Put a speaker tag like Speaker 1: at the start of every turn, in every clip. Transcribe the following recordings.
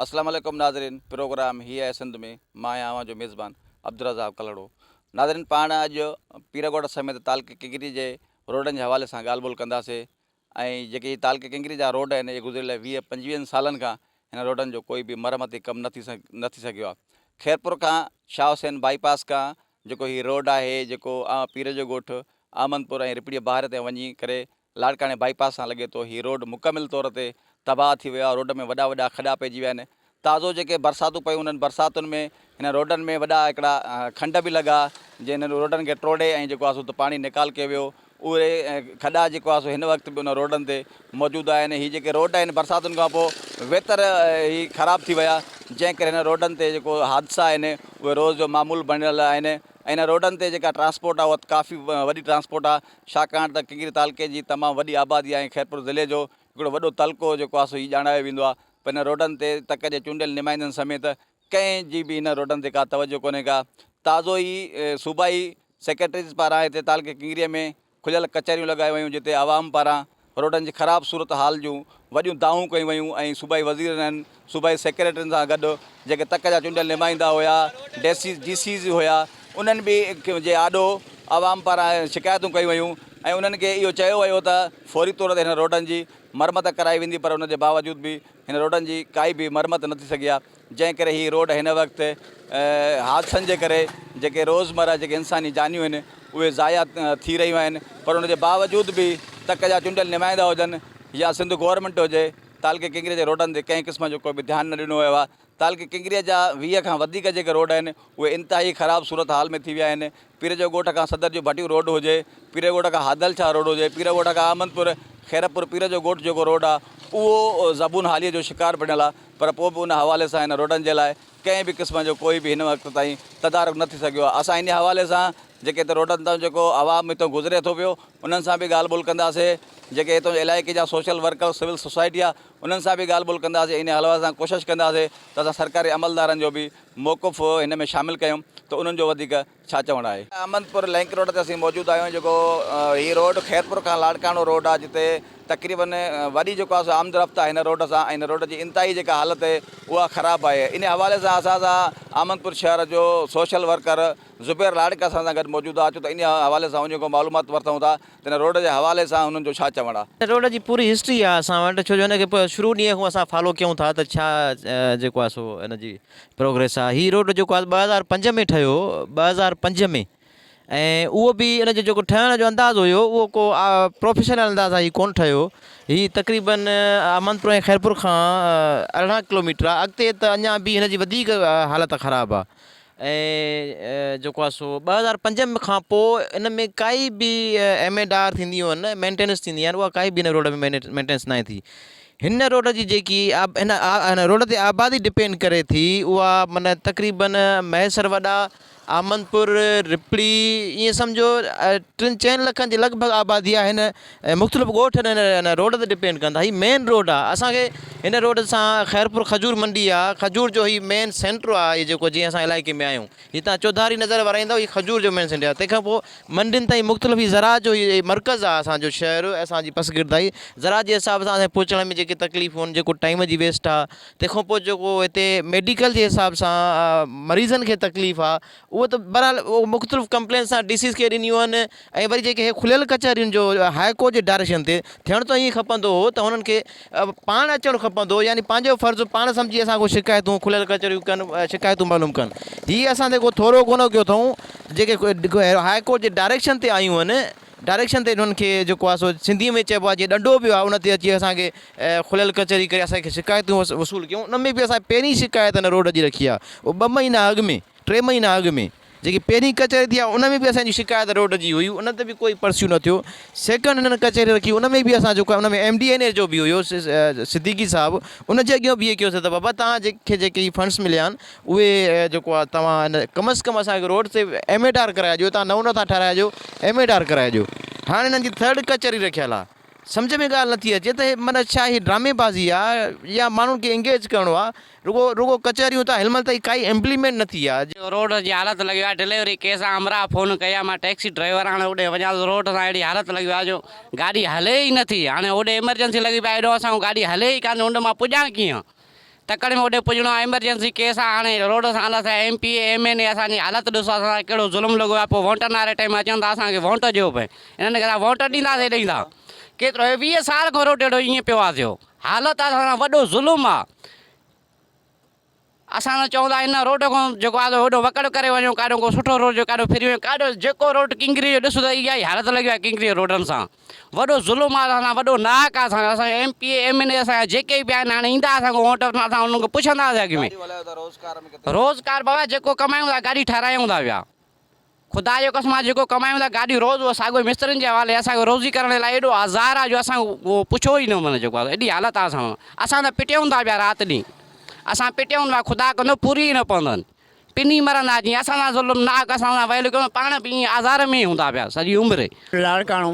Speaker 1: اسلام عليڪم ناظرين پروگرام هي آهي سنڌ ۾ مان آهيان اوهان جو ميزبان عبدالرزاق ڪلهوڙو ناظرين پاڻ اڄ پيرڳوٺ سميت تعلقي ڪنگري جي روڊن جي حوالي سان ڳالهه ٻولهه ڪنداسين ۽ جيڪي هي تعلقي ڪنگري جا روڊ آهن اهي گذريل 20 25 سالن کان هن روڊن جو ڪوئي به مرمتي ڪم نه ٿي نه ٿي سگهيو آهي خيرپور کان شاهه حسين بائي پاس کان جيڪو هي روڊ آهي جيڪو پير جو ڳوٺ احمدپور ۽ رپڙي بهار تائين وڃي ڪري لاڙڪاڻي بائي پاس سان لڳي ٿو. هي روڊ مڪمل طور تي تباهه ٿي ويو آهي، روڊ ۾ وڏا وڏا کڏا پئجي ويا آهن. تازو جيڪي برساتون پيون انهن برساتن ۾ هن روڊن ۾ وڏا هڪڙا کنڊ به لڳا جنهن هنن روڊن کي ٽوڙي ۽ جيڪو آهي سو اتي پاڻي نيڪال ڪيو ويو. اهي کڏا جيڪو آهي سو هن وقت به ان روڊن تي موجود آهن. هي جيڪي روڊ آهن برساتن کان پوء ويتر هي خراب ٿي ويا جنهن ڪري هن روڊن تي جيڪو حادثا آهن اهي روز جو معمول بڻيل آهن ۽ هن روڊن تي جيڪا ٽرانسپورٽ آهي اها ڪافي وڏي ٽرانسپورٽ آهي. ڇاڪاڻ ته ڪنگري تعلقي جي تمام وڏي آبادي آهي ۽ خيرپور ضلعي جو هڪڙو وڏو تعلقو جيڪو آهي سو هي ڄاڻايو ويندو آهي پر هن روڊن تي تڪ جي چونڊيل نمائندن سميت ڪنهن جي به هن روڊن تي ڪا توجه ڪونهي ڪا تازو ئي صوبائي سيڪريٽريز پاران هتي تعلقي ڪنگري ۾ کليل ڪچهريون لڳايون ويون جتي عوام پاران روڊن جي خراب صورتحال جون وڏيون دانهون ڪيون ويون ۽ صوبائي وزيرن صوبائي سيڪريٽرين سان گڏ جيڪي تڪ جا چونڊيل نمائندا هيا ڊي سيز جي سيز هيا انهن به جي آڏو عوام پاران شڪايتون ڪيون ويون ۽ انهن کي اهو چيو ويو ته فوري طور تي هن روڊن جي مرمت ڪرائي ويندي پر ان جي باوجود به هن روڊن جي ڪائي به مرمت نه ٿي سگهي آهي جنهن ڪري هي روڊ هن وقت حادثن جي ڪري جيڪي روزمره جيڪي انساني جانيون آهن اهي ضايع ٿي رهيون آهن پر ان جي باوجود به تڪ جا چونڊيل نمائندا هجن يا سنڌ گورنمينٽ هجي تعلقي ڪنگري جي روڊن تي ڪنهن قسم جو ڪو به ڌيان نه ڏنو ويو آهي. تعلقي ڪنگري جا 20 کان وڌيڪ جيڪي روڊ آهن اهي انتهائي خراب صورتحال ۾ ٿي ويا آهن. پير جو ڳوٺ کان صدر جون ڀٽيون روڊ هجي، پير ڳوٺ کان هادل شاهه روڊ هجي، پير ڳوٺ کان احمدپور، خيرپور پير جو ڳوٺ جيڪو روڊ آهي اهو زبون حالي جو شڪار بڻيل آهي پر پوء به ان حوالي سان هن روڊن جي لاء ڪنهن به قسم جو ڪوئي به هن وقت تائين تدارڪ نه ٿي سگهيو آهي. اسان انهي حوالي سان جيڪي هتي روڊن تان جيڪو عوام هتان گذري ٿو پيو انهن سان به ڳالهه ٻولهه ڪنداسين جيڪي هتان جي علائقي جا سوشل ورڪر سول سوسائٽي آهي انهن سان به ڳالهه ٻولهه ڪنداسين انهي حوالي سان ڪوشش ڪنداسين ته اسان سرڪاري عملدارن جو به موقف هن ۾ شامل ڪيون ته انهن جو وڌيڪ ڇا چوڻ آهي. احمدپور لنڪ روڊ تي اسين موجود آهيون جيڪو هي روڊ خيرپور کان لاڙڪاڻو روڊ آهي جتي تقريبن وڏي جيڪو آهي سو آمد رفت آهي هن روڊ سان ۽ هن روڊ جي انتهائي جيڪا حالت آهي اها خراب آهي انهي حوالي سان اسان سان احمدپور شهر جو سوشل ورڪر زبير لاڙڪ اسان سان گڏ موجود آهي اچو ته انهي حوالي سان انهي کان معلومات ورتون ٿا ته هن روڊ جي حوالي سان انهن جو ڇا چوڻ آهي.
Speaker 2: هن روڊ جي پوري هسٽري آهي اسان وٽ ڇو جو هن کي شروع ڏينهن کان اسان فالو ڪيون ٿا ته ڇا جيڪو آهي سو هن جي پروگريس آهي هي روڊ جيڪو آهي 2005 ۾ ٺهيو 2005 ۾ ۽ اهو به ان جو جيڪو ٺهڻ جو انداز هيو اهو ڪو پروفيشنل انداز سان هي ڪونه ٺهيو هي تقريبن احمدپور ۽ خيرپور کان 18 ڪلوميٽر آهي اڳتي ته اڃا به هن جي وڌيڪ حالت خراب آهي ۽ جيڪو آهي سو 2005 کان پوء ان ۾ ڪائي به ايم ايڊ آر ٿيندي هئن مينٽيننس ٿيندي آهن اها ڪائي به هن روڊ ۾ مينٽيننس ناهي ٿي هن روڊ جي جيڪي هن روڊ تي آبادي ڊپينڊ ڪري ٿي اها معنيٰ تقريبن مهيسر وڏا آمدپور رپڙي ائين سمجهو ٽن چئن لکن جي لڳ ڀڳ آبادي آهي هن مختلف ڳوٺ هن روڊ تي ڊپينڊ ڪن ٿا هي مين روڊ آهي اسان کي هن روڊ سان خيرپور کجور منڊي آهي کجور جو هي مين سينٽر آهي هي جيڪو جنهن اسان علائقي ۾ آهيون هي تان چوڌاري نظر ورائيندو هي کجور جو مين سينٽر آهي تنهن کان پوء منڊين تائين مختلف هي زراعت جو هي مرڪز آهي اسان جو شهر اسان جي پسگردائي زراعت جي حساب سان اسان کي پهچڻ ۾ جيڪي تڪليفون آهن جيڪو ٽائيم جي ويسٽ آهي تنهن کان پوء جيڪو هتي ميڊيڪل جي حساب سان مريضن کي تڪليف آهي اهو ته بهرحال اهو مختلف ڪمپلينس سان ڊي سيز کي ڏنيون آهن ۽ وري جيڪي هي کليل ڪچهرين جو هاء ڪورٽ جي ڊائريڪشن تي ٿيڻ ته ائين کپندو هو ته هنن کي پاڻ اچڻ کپندو هو يعني پنهنجو فرض پاڻ سمجهي اسان کان شڪايتون کليل ڪچهريون ڪن شڪايتون معلوم ڪن هي اسان تي ڪو ٿورو ڪونه ڪيو اٿئون جيڪي هاء ڪورٽ جي ڊائريڪشن تي آيون آهن ڊائريڪشن تي انهن کي جيڪو آهي سو سنڌي ۾ چئبو آهي جيئن ڏنڊو پيو آهي ان تي اچي اسان کي کليل ڪچهري ڪري اسان کي شڪايتون وصول ڪيون ان ۾ به اسان پهرين شڪايت ان روڊ جي رکي آهي اهو ٻه مهينا اڳ ۾ ٽي مهينا اڳ ۾ جيڪي پهرين ڪچهري ٿي آهي ان ۾ به اسان جي شڪايت روڊ جي هئي ان تي به ڪوئي پرسيو نه ٿيو سيڪنڊ هنن ڪچهري رکي ان ۾ به اسان جيڪو آهي ان ۾ ايم ڊي اين اي جو به هيو صديقي صاحب ان جي اڳيان به اهي ڪيوسين ته بابا توهان کي جيڪي هي فنڊس مليا آهن اهي جيڪو آهي توهان ان ڪم از ڪم اسان کي روڊ تي ايم ايڊ آر ڪرائي ڏيو توهان نئون نٿا ٺهرائي ڏيو ايم ايڊ آر ڪرائي ڏيو هاڻي هنن جي ٿرڊ ڪچهري رکيل آهي سمجهه ۾ ڳالهه نٿي اچي ته هي معنيٰ ڇا هي ڊرامي بازي آهي يا ماڻهن کي انگيج ڪرڻو آهي رڳو رڳو ڪچهريون ٿا هن مهل تائين ڪائي امپليمينٽ نه ٿي آهي.
Speaker 3: روڊ جي حالت لڳي آهي ڊليوري ڪيس آ همراهه فون ڪئي آ مان ٽيڪسي ڊرائيور هاڻي اوڏي وڃان ٿو روڊ سان اهڙي حالت لڳي آ جو گاڏي هلي ئي نٿي هاڻي اوڏي ايمرجنسي لڳي پئي آ ايڏو اسان کان گاڏي هلي ئي ڪانه ان مان پڄان ڪيئن. تڪڙ ۾ اوڏي پڄڻو آهي ايمرجنسي ڪيس آهي هاڻي روڊ سان هلنداسين ايم پي اي ايم اين اي اسان جي حالت ڏسو اسان سان ڪهڙو ظلم لڳو آهي پوء ووٽن واري ٽائيم اچن ته اسان کي ووٽ ڏيو پئي انهن کي اسان ووٽ ڏينداسين ڏيندا ڪيترو هي 20 سال کان روڊ اهڙو ائين پيو آهي ٿيو حالت آهي اسان سان وڏو ظلم آهي اسان ته چئون ٿا ان روڊ کان جيڪو آهي هوڏو وڪڙ ڪري وڃو ڪاڏو ڪو سٺو روڊ جو ڪاڏو ڦري وڃو ڪاڏو جيڪو روڊ ڪنگري جو ڏسو ته اها ئي حالت لڳي آهي ڪنگري جي روڊن سان وڏو ظلم آهي اسان سان وڏو ناحق آهي اسان سان اسان M P A M N A اسان جا جيڪي به آهن هاڻي ايندا اسان کان ووٽ وٺڻ اسان انهن کي پڇنداسين اڳ ۾ روزگار بابا جيڪو ڪمايون ٿا گاڏي ٺهرايون ٿا پيا خدا جو قسم آ جيڪو ڪمايون ٿا گاڏيون روز اهو ساڳيو مسترين جي حوالي اسان کي روزي ڪرڻ جي لاء ايڏو آزار آ جو اسان اهو پڇو ئي نه معنيٰ جيڪو آ ايڏي حالت آ اسان اسان ته پٽيون ٿا پيا رات ڏينهن اسان پٽيون ٿا خدا ڪندو پوري ئي نه پوندن پني مرندا جيئن اسان سان ظلم ناحق اسان سان ويل ڪيو پاڻ به ائين آزار ۾ ئي هوندا پيا سڄي عمر.
Speaker 4: لاڙڪاڻو،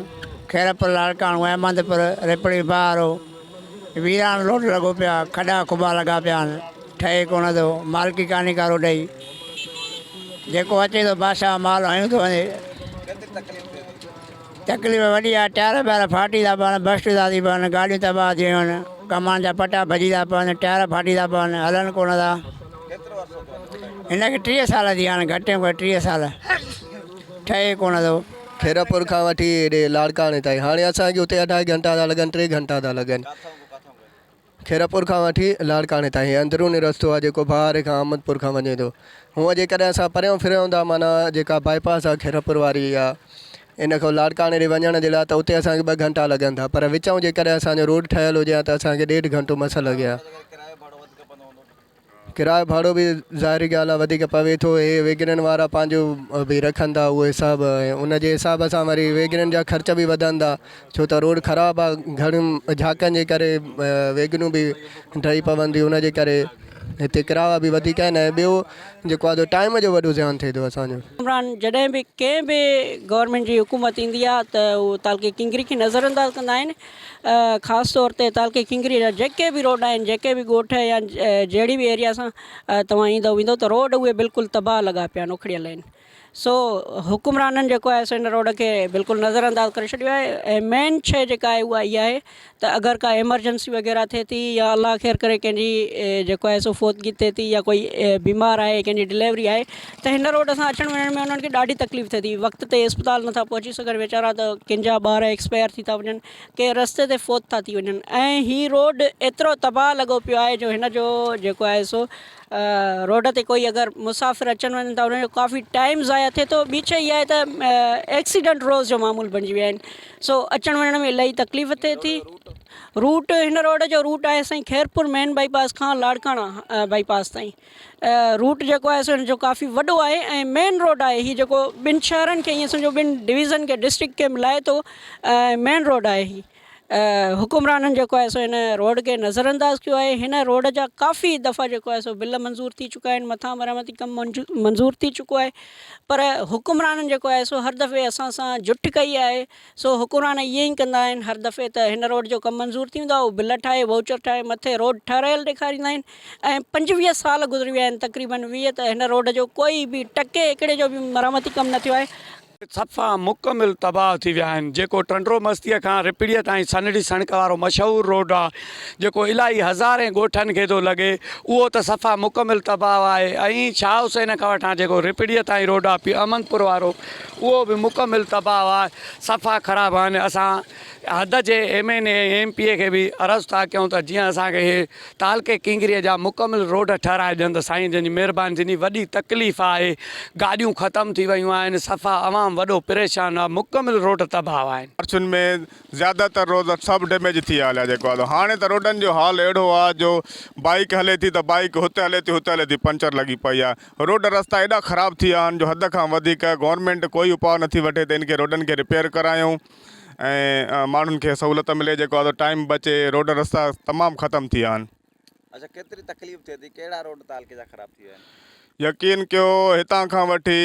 Speaker 4: خيرپور لاڙڪاڻو، احمد پور، رپڙي بهارو، ويران روڊ لڳو پيو آ، کڏا کٻا لڳا پيا آهن، ٺهي ڪونه ٿو، مالڪي ڪانهي ڪا روڊ جي، جيڪو اچي ٿو بادشاهه مال هنيو ٿو وڃي. تڪليف وڏي آ، ٽائر ٻائر ڦاٽي ٿا پون، بسٽ ٿا ٿي پون، گاڏيون تباهه ٿي ويون آهن، ڪمان جا پٽا ڀڄي ٿا پون، ٽائر ڦاٽي ٿا پون، هلن ڪونه ٿا. هن کي 30 سال ٿي ويا آهن، گهٽ ۾ گهٽ 30 سال، ٺهي ڪونه ٿو.
Speaker 5: خيرپور کان وٺي هيڏي لاڙڪاڻي تائين هاڻي اسان کي اتي اڍائي گهنٽا ٿا لڳن ٽي گهنٽا ٿا لڳن خيرپور کان وٺي لاڙڪاڻي تائين هي اندروني رستو آهي جيڪو بهاري کان احمد پور کان وڃي ٿو هونء جيڪڏهن اسان پريان ڦريون ٿا معنيٰ جيڪا باء پاس آهي خيرپور واري يا ان کان لاڙڪاڻي ڏي وڃڻ جي لاء ته اتي اسان کي ٻه گهنٽا لڳن ٿا پر وچئون جيڪڏهن اسان جو روڊ ٺهيل هجي ها ته اسان کي ڏيڍ گهنٽو مس لڳي ها. ڪرايو ڀاڙو به ظاهري ڳالهه آهي وڌيڪ پوي ٿو هي ويگنن وارا پنهنجو به رکن ٿا اهو حساب ۽ ان جي حساب سان وري ويگنن جا خرچ به وڌن ٿا ڇو ته روڊ خراب آهي گهڻن جهاڪن جي ڪري ويگنون به ڊهي پون ٿيون ان جي ڪري هتي ڪرايا به وڌيڪ آهن ۽ ٻيو جيڪو آهي سو ٽائيم جو وڏو زيان ٿئي ٿو اسان جو.
Speaker 6: عمران جڏهن به ڪنهن به گورنمينٽ جي حڪومت ايندي آهي ته هو تعلقي ڪنگري کي نظر انداز ڪندا آهن خاص طور تي تعلقي ڪنگري جا جيڪي به روڊ آهن جيڪي به ڳوٺ يا جهڙي به ايريا سان توهان ايندو ويندو ته روڊ اهي بلڪل تباهه لڳا پيا آهن اکڙيل آهن سو حڪمرانن جيڪو آهي سو هن روڊ کي بلڪل نظر انداز ڪري ڇڏيو آهي ۽ مين شيء جيڪا آهي اها اها آهي ته اگر ڪا ايمرجنسي وغيره ٿئي ٿي يا الله خير ڪري ڪنهن جي جيڪو آهي سو فوتگي ٿئي ٿي يا ڪوئي بيمار آهي ڪنهن جي ڊليوري آهي ته هن روڊ سان اچڻ وڃڻ ۾ انهن کي ڏاڍي تڪليف ٿئي ٿي وقت تي اسپتال نٿا پهچي سگهن ويچارا ته ڪن جا ٻار ايڪسپائر ٿي ٿا وڃن ڪي رستي تي فوت ٿا ٿي وڃن ۽ هي روڊ ايترو تباهه لڳو پيو آهي جو هن جو جيڪو آهي سو روڊ تي ڪوئي اگر مسافر اچن وڃن ٿا انهن جو ڪافي ٽائيم ضايع ٿئي ٿو ٻي شيء اها آهي ته ايڪسيڊنٽ روز جو معمول بنجي ويا آهن سو اچڻ وڃڻ ۾ الاهي تڪليف ٿئي ٿي روٽ هن روڊ جو روٽ آهي سائين خيرپور مين بائي پاس کان لاڙڪاڻا بائي پاس تائين روٽ جيڪو آهي سو هن جو ڪافي وڏو آهي ۽ مين روڊ آهي هي جيڪو ٻن شهرن کي ائين سمجهو ٻن ڊويزن کي ڊسٽرڪٽ کي ملائي ٿو ۽ مين روڊ آهي هي حڪمرانن جيڪو آهي سو هن روڊ کي نظر انداز ڪيو آهي هن روڊ جا ڪافي دفعا جيڪو آهي سو بل منظور ٿي چڪا آهن مٿان مرمتي ڪم منظور ٿي چڪو آهي پر حڪمرانن جيڪو آهي سو هر دفعي اسان سان جٺ ڪئي آهي سو حڪمران ائين ئي ڪندا آهن هر دفعي ته هن روڊ جو ڪم منظور ٿي ويندو آهي اهو بل ٺاهي وائوچر ٺاهي مٿي روڊ ٺهرايل ڏيکاريندا آهن ۽ 25 سال گذري ويا آهن تقريبن 20 ته هن روڊ جو ڪوئي به ٽڪي هڪڙي جو به مرمتي ڪم نه ٿيو آهي.
Speaker 7: صفا مڪمل تباهه ٿي ويا آهن جيڪو ٽنڊو مستيء کان رپڙيء تائين سنهڙي سڻڪ وارو مشهور روڊ آ جيڪو الاهي هزارين ڳوٺن کي ٿو لڳي اهو ته صفا مڪمل تباهه آهي ۽ شاهه حسين کان وٺان جيڪو رپڙيء تائين روڊ آ پير احمد پور وارو اهو به مڪمل تباهه آ صفا خراب آهن اسان حد جي M N A ۽ M P A کي به عرض ٿا ڪيون ته جيئن اسان کي هي تعلقي ڪينگريء جا مڪمل روڊ ٺهرائي ڏين ته سائين جن جي مهرباني ٿيندي وڏي تڪليف آهي گاڏيون ختم ٿي ويون آهن صفا عوام وڏو پريشان آهي مڪمل روڊ تباهه آهن.
Speaker 8: بارشن ۾ زياده تر روڊ سڀ ڊيميج ٿي ويا هليا جيڪو آهي هاڻي ته روڊن جو حال اهڙو آهي جو بائيڪ هلي ٿي ته بائيڪ هتي هلي ٿي هتي هلي ٿي پنچر لڳي پئي آهي روڊ رستا ايڏا خراب ٿي ويا آهن جو حد کان وڌيڪ گورنمينٽ ڪوئي اپاء نٿي وٺي ته ان کي روڊن کي رپيئر ڪرايون ۽ ماڻهن کي سهولت ملي جيڪو آهي سو ٽائيم بچي روڊ رستا تمام ختم ٿي ويا آهن.
Speaker 1: اڇا ڪيتري تڪليف ٿئي ٿي ڪهڙا روڊ تعلقي جا خراب ٿي ويا آهن.
Speaker 8: يقين ڪيو هتان کان وٺي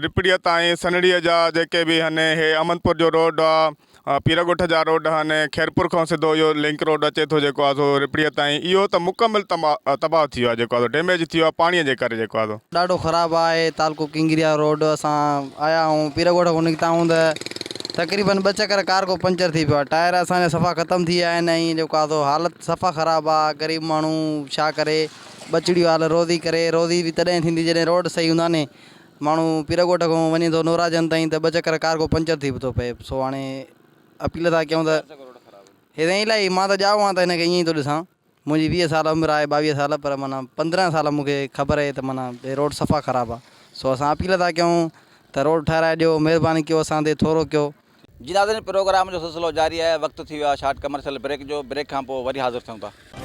Speaker 8: رپڙيء تائين سنهڙيء جا جيڪي به هن هي احمد پور جو روڊ آ پيرڳوٺ جا روڊ هن خيرپور کان سڌو اهو لنڪ روڊ اچي ٿو جيڪو آ سو رپڙيء تائين اهو ته مڪمل تباهه ٿي ويو آ جيڪو آ سو ڊيميج ٿي ويو آ پاڻيء جي ڪري جيڪو آ سو.
Speaker 9: ڏاڍو خراب آهي تعلقو ڪنگريا روڊ اسان آيا آهيون پير ڳوٺ کان نڪتا آهيون ته تقريبن ٻه چڪر ڪارگو پنچر ٿي پيو آهي ٽائر اسان جا صفا ختم ٿي ويا آهن ۽ جيڪو آهي سو حالت صفا خراب آهي غريب ماڻهو ڇا ڪري ٻچڙي حال روزي ڪري روزي به تڏهن ٿيندي جڏهن روڊ صحيح هوندا ني ماڻهو پيرڳوٺ کان وڃي ٿو نوراجن تائين ته ٻه چڪر ڪارگو پنچر ٿي ٿو پئي سو هاڻي اپيل ٿا ڪيون ته هي سائين الائي مان ته ڄائو آهيان ته هن کي ائين ئي ٿو ڏسان منهنجي 20 سال عمر آهي 22 سال پر معنيٰ 15 سال مون کي خبر آهي ته معنيٰ هي روڊ صفا خراب آهي سو اسان اپيل ٿا ڪيون ته روڊ ٺهرائي ڏيو مهرباني ڪيو اسان تي ٿورو ڪيو.
Speaker 1: جي ناظرين پروگرام جو سلسلو جاري آهي وقت ٿي ويو آهي شارٽ ڪمرشل بريڪ جو بريڪ کان پوء وري حاضر ٿيون ٿا.